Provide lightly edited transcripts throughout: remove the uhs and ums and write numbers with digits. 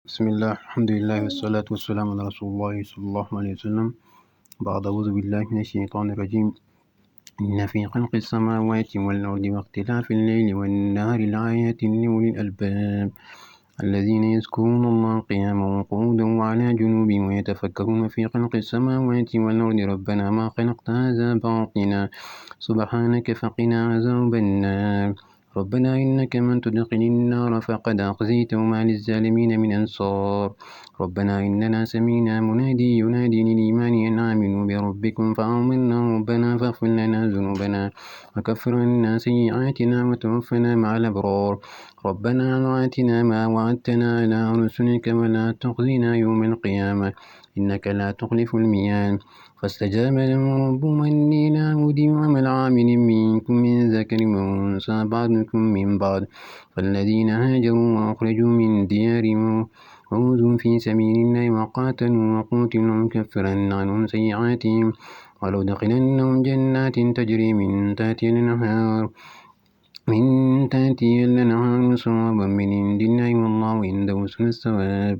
بسم الله، الحمد لله، والصلاة والسلام على رسول الله صلى الله عليه وسلم. بعد أعوذ بالله من الشيطان الرجيم. إن في خلق السماوات والأرض واختلاف الليل والنهار لآيات لأولي الألباب الذين يذكرون الله قياما وقعودا وعلى جنوبهم ويتفكرون في خلق السماوات والأرض ربنا ما خلقت هذا باطلا سبحانك فقنا عذاب النار. ربنا إنك من تدخل النار فقد أخزيته وما للظالمين من أنصار. ربنا إننا سمعنا منادي ينادي للإيمان أن آمنوا بربكم فآمنا. ربنا فاغفر لنا ذنوبنا وكفر عنا سيئاتنا وتوفنا مع الأبرار. ربنا وآتنا ما وعدتنا على رسلك ولا تخزنا يوم القيامة إنك لا تخلف الميعاد. فاستجاب لهم ربهم أني لا أضيع عمل عامل منكم من ذكر وأنثى بعضكم من بعض. فالذين هاجروا وأخرجوا من ديارهم وأوذوا في سبيل الله وقاتلوا وقتلوا لأكفرن عنهم سيئاتهم ولأدخلنهم جنات تجري من تحتها الأنهار ثوابا من عند الله، والله عنده حسن الثواب.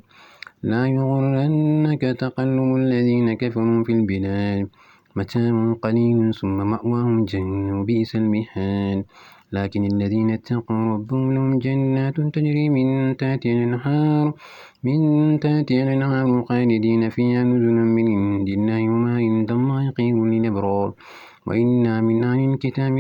لا يغرنك تقلب الذين كفروا في البلاد، متاع قليل ثم مأواهم جهنم وبئس المهاد. لكن الذين اتقوا ربهم لهم جنات تجري من تحتها الأنهار خالدين فيها نزلا من عند الله، وما عند الله خير للأبرار. وإن من أهل الكتاب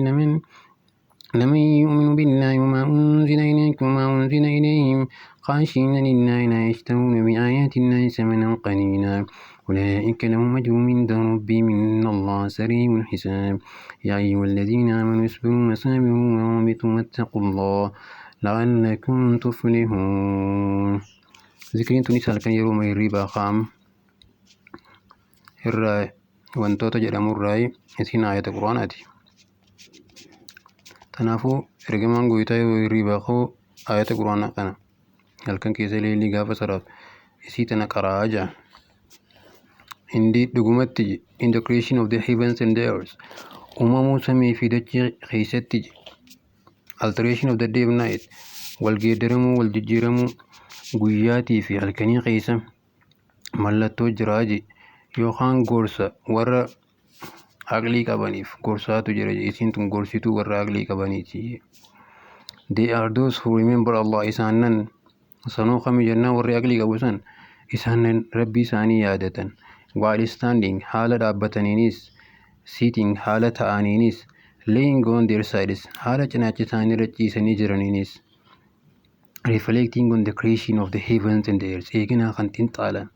لمن يؤمن بالله وما أنزل إليكم وما أنزل إليهم خاشعين لله لا يشترون بآيات الله ثمنا قليلا أولئك لهم أجرهم عند ربهم، إن الله سريع الحساب. يا أيها الذين آمنوا اصبروا وصابروا ورابطوا واتقوا الله لعلكم تفلحون. Zikriin tunis halkan yeroo hirribaa ka'an irraa wantoota jedhamurraa isin ayata quraanaati. Kanaafuu ergamaan gooytaa yeroo hirribaa ka'u ayata quraanaa kana halkan keessa leellii gaafa saraaf isii tana qara'aa jira. Indeed, dhugumatti, in the creation of the heavens and the earth, uumamuu samii fi dachee keessatti, alteration of the day and night, wal geeddaramuu wal jijjiiramuu guyyaatii fi halkanii keessa mallattoo jiraa je yookaan gorsa warra aqlii qabaniif gorsaatu jira je. Isiin tun gorsituu warra aqlii qabaniiti. They are those who remember Allah. Isaanan sanuu kami jennaan, warri aqlii qabu san isaanan rabbii isaanii yaadatan, while standing, haala dhaabbataniinis, sitting, haala ta'aniinis, laying on their sides, haala cinaacha isaanii irra ciisanii jiraniinis, reflecting on the creation of the heavens and the earth, eeganaa kan xinxaalan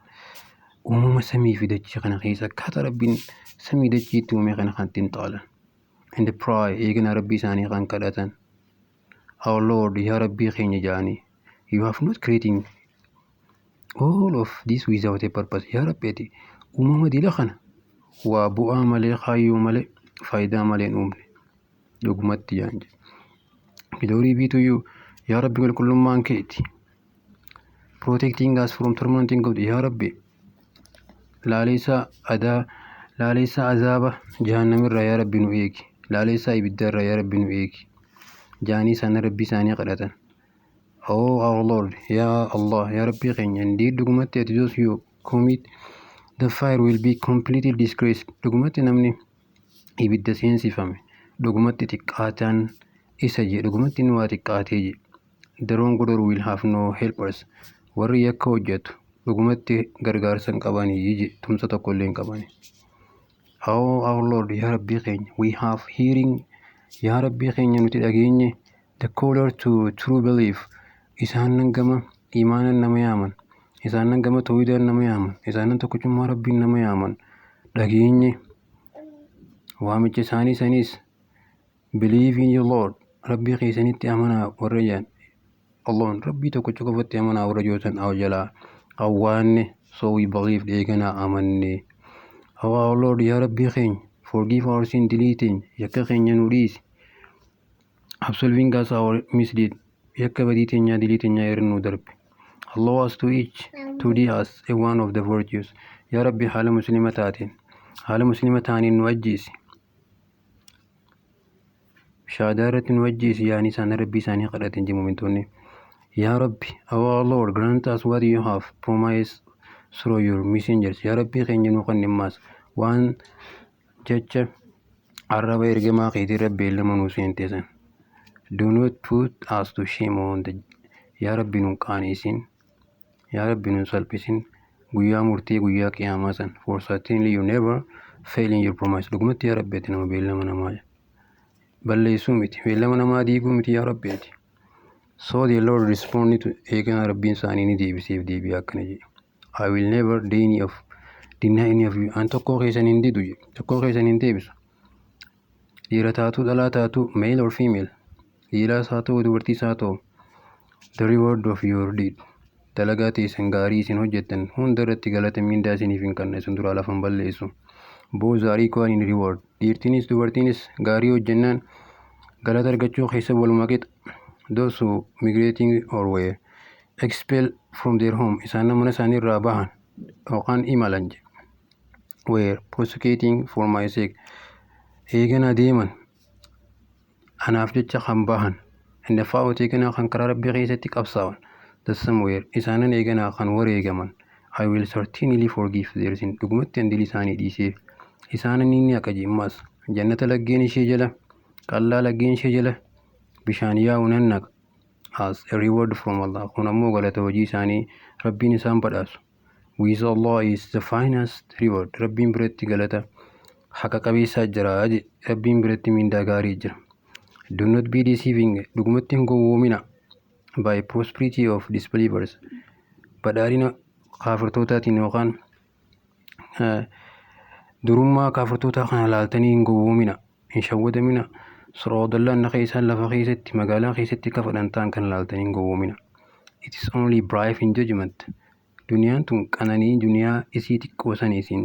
uumama samii fi dachii kana keessa akkaataa rabbiin samii dachiitti uume kana kan xinxaalan, and pray, eeganaa rabbii isaanii kan kadhatan, "Our Lord," yaa rabbii keenya jedhanii, "you have not creating all of this without a purpose." Yaa rabbi, ati uumama dila kana waa bu'aa malee, kaayyoo malee, faayidaa malee hin uumne dhugumatti jaan jedhe. Glory be to you, yaa rabbi, qulqullummaan keeti, protecting us from tormenting of, yaa rabbi, laaleessaa adaa laaleessaa azaaba jahannamirraa yaa rabbi nu eegi, laaleessaa ibiddaarraa yaa rabbi nu eegi jaanii isaan rabbii isaanii kadhatan. Oh our Lord, yaa Allah, yaa rabbii keenya, indeed, dhugumatti ati, those who commit the fire will be completely disgraced. Dhugumatti namni ibidda seensifame dhugumatti xiqqaataan isa jee, dhugumatti inni waa xiqqaatee jee. The wrongdoer will have no helpers. Warri yakka hojjetu dhugumatti gargaarsa hin qabanii je, tumsa tokko illee hin qabani. Oh our Lord, yaa rabbii keenya, we have hearing, yaa rabbii keenya, nuti dhageenye, the caller to true belief, isaan gama imaanan nama yaaman, isaan gama tawhidaan nama yaaman, isaan tokkichummaa rabbiin nama yaaman dhageenye. Waamicha isaanii sanis, "Believe in your Lord," rabbii keessanitti amanaa warra jedhan, alone, rabbii tokkicha qofatti amanaa warra jootan aw jalaa awwaanne. So we believe, eeganaa amanne. Oh our Lord, yaa rabbii keenya, forgive our sin, dilii teenya, yakka keenya nu dhiisi, absolving us our misdeed, yakka badii teenyaa, dilii teenyaa irra nu darbe. Allow us to each to die as a one of the virtues. Yaa rabbi, haala muslima taateen, haala muslima taaniin nu ajjeesi, shaadaa irratti nu ajjeesi yaani isaan rabbii isaanii kadhateen je mumintoonni. Yaa Rabbi, our Lord, grant us what you have promised through your messengers. Yaa Rabbii keenya, nu kenni waan jecha arraba ergamaa keetii irra beellama nuu seente san. Do not put us to shame on the. Yaa Rabbi, nun qaaneessin. Yaa Rabbi, nun salphisin guyyaa murtii, guyyaa qiyaamaa san. For certainly you never fail in your promise. Dhugumatti, yaa Rabbi, ati nama beellama namaa balleessuu miti, beellama namaa diiguu miti, yaa Rabbi ati. So the Lord responded to, eegana Rabbiin isaanii ni deebiseef deebii akkana jedhe: "I will never deny any of you." An tokkoo keessan hin didu jedhe, tokkoo keessan hin deebisu. Dhiira taatu, dhalaa taatu, male or female, dhiiraas haa ta'u, dubartiis haa ta'u, the reward of your deed. Dalagaa teessan gaarii isin hojjettan hunda irratti galata mindaa isiniif hin kenna, isin duraa lafa hin balleessu. Both are equal in reward. Dhiirtiinis dubartiinis gaarii hojjennaan galata argachuu keessa waluma qixa. Those who migrating or were expelled from their home, isaan mana isaanii irraa bahan yookaan imalan, were persecuting for my sake, eegana deeman anaaf jecha kan bahan, and the fought, eeganaa kan karaa Rabbii keessatti qabsaa'an, the some were, isaanan eeganaa kan wareegaman, I will certainly forgive their sin. Dhugumatti handili isaanii dhiisee isaanan inni haqa jimmaas jannata laggeen ishee jala qallaa laggeen ishee jala bishaan yaa'u nan naqa as a reward from Allah. Kun ammoo galata hojii isaanii Rabbiin isaan badhaasu. With Allah is the finest reward. Rabbiin biratti galata haqa qabeessaa jira, Rabbiin biratti mindaa gaarii jira. Do not be deceiving, dhugumatti hin gowwoomina, by prosperity of disbelievers, badhaadhina kaafirtootaatiin yookaan durummaa kaafirtootaa kana laaltanii hin gowwoomina, hin shawwadamina. Soroodallaan naqa isaan lafa keessatti magaalaa keessatti akka fedhan ta'an kan laaltanii hin gowwoomina. It is only brief enjoyment. Duniyaan tun qananii duniyaa isii xiqqoo san isin.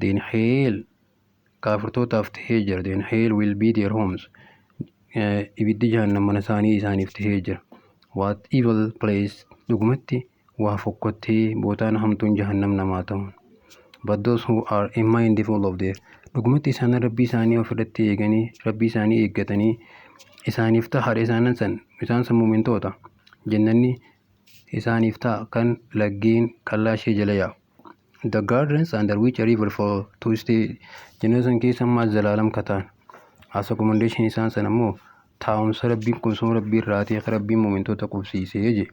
Then hell kaafirtootaaf tahee jira. Then hell will be their homes. Ibiddi jahannam mana isaanii isaaniif tahee jira. What evil place! Dhugumatti waa fokkottee bootaan hamtuun jahannam namaa ta'uun. But those who are mindful of their, dhugumatti isaan Rabbii isaanii ofirratti eeganii, Rabbii isaanii eeggatanii isaaniif ta'a isaanan san, isaan san mumintoota jennanni isaaniif ta'a kan laggeen qallaa ishee jala yaa'u. The gardens under which a river flow to stay, jannata san keessa ammaa zalaalam kataan. As accommodation, isaan san ammoo taa'umsa Rabbiin qubsuma Rabbii irraa ta'e Rabbiin mumintoota qubsiisee je.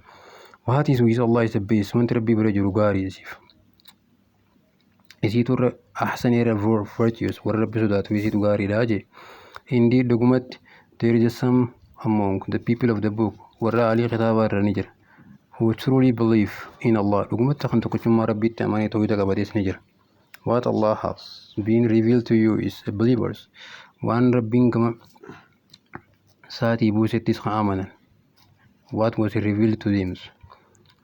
What is with Allah is the best. Wanti Rabbii bira jiru gaarii isiif. Isiitu irra ahsan irra virtuous, warra Rabbi sodaatu isiitu gaariidha je. Indeed, dhugumatti, there is some among the people of the book, warra alii kitaabaa irra ni jira, who truly believe in Allah, dhugumatti kan tokkichummaa Rabbiitti amanee tawhida qabates ni jira. What Allah has been revealed to you is believers, waan Rabbiin gama isaatii buusettis kan amanan. What was revealed to them,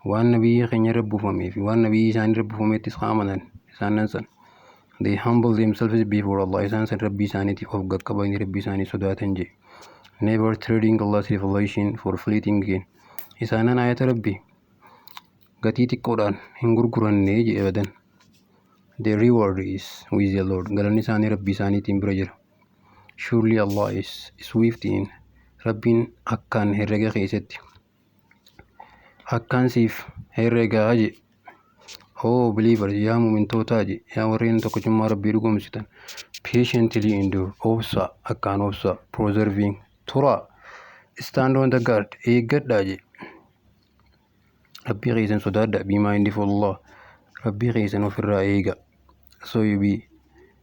waan nabiyyi keenya irra buufamee fi waan nabiyyi isaanii irra buufamettis kan amanan isaanan san. They humble themselves before Allah, isaan san Rabbii isaaniitiif of qaqqabanii Rabbii isaanii sodaatan je. Never trading Allah's revelation for fleeting gain. Isaanan ayata Rabbii gatii xiqqoodhaan hin gurguranne jedhe badan. The reward is with the Lord. Galanni isaanii Rabbii isaaniitiin bira jira. Surely Allah is swift in, Rabbiin akkaan herrega keessatti akkaan siif herregaa je. Oh believers, yaa mumintootaa je, yaa warreen tokkichummaa Rabbii dhugoomsitan, patiently endure, obsa, akkaan obsa, persevering, tura, stand on the guard, eeggadhaa je. Rabbii keessan sodaadha. Be mindful Allah, Rabbii keessan ofirraa eega. So you be,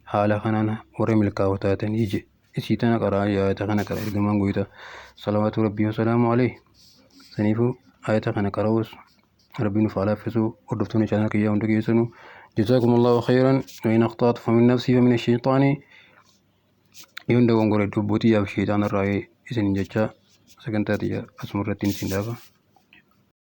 haala kanaan warra milkaa'oo taatanii je. Isii tana qaraa, ayata kana qara ergamaan goyta salawaatu Rabbii wasalaamu alayhi. Saniifuu ayata kana qara'uus Rabbiin nuuf haa laaffisu. Hordoftoonni channel kiyyaa hunda keessanuu, جزاكم الله خيرا وإن أخطأت فمن نفسي ومن الشيطان. Yoon dogongore lubbuutiyyaaf sheexaan irraa isin jecha sagantaa tiyya asuma irratti isin dhaaba.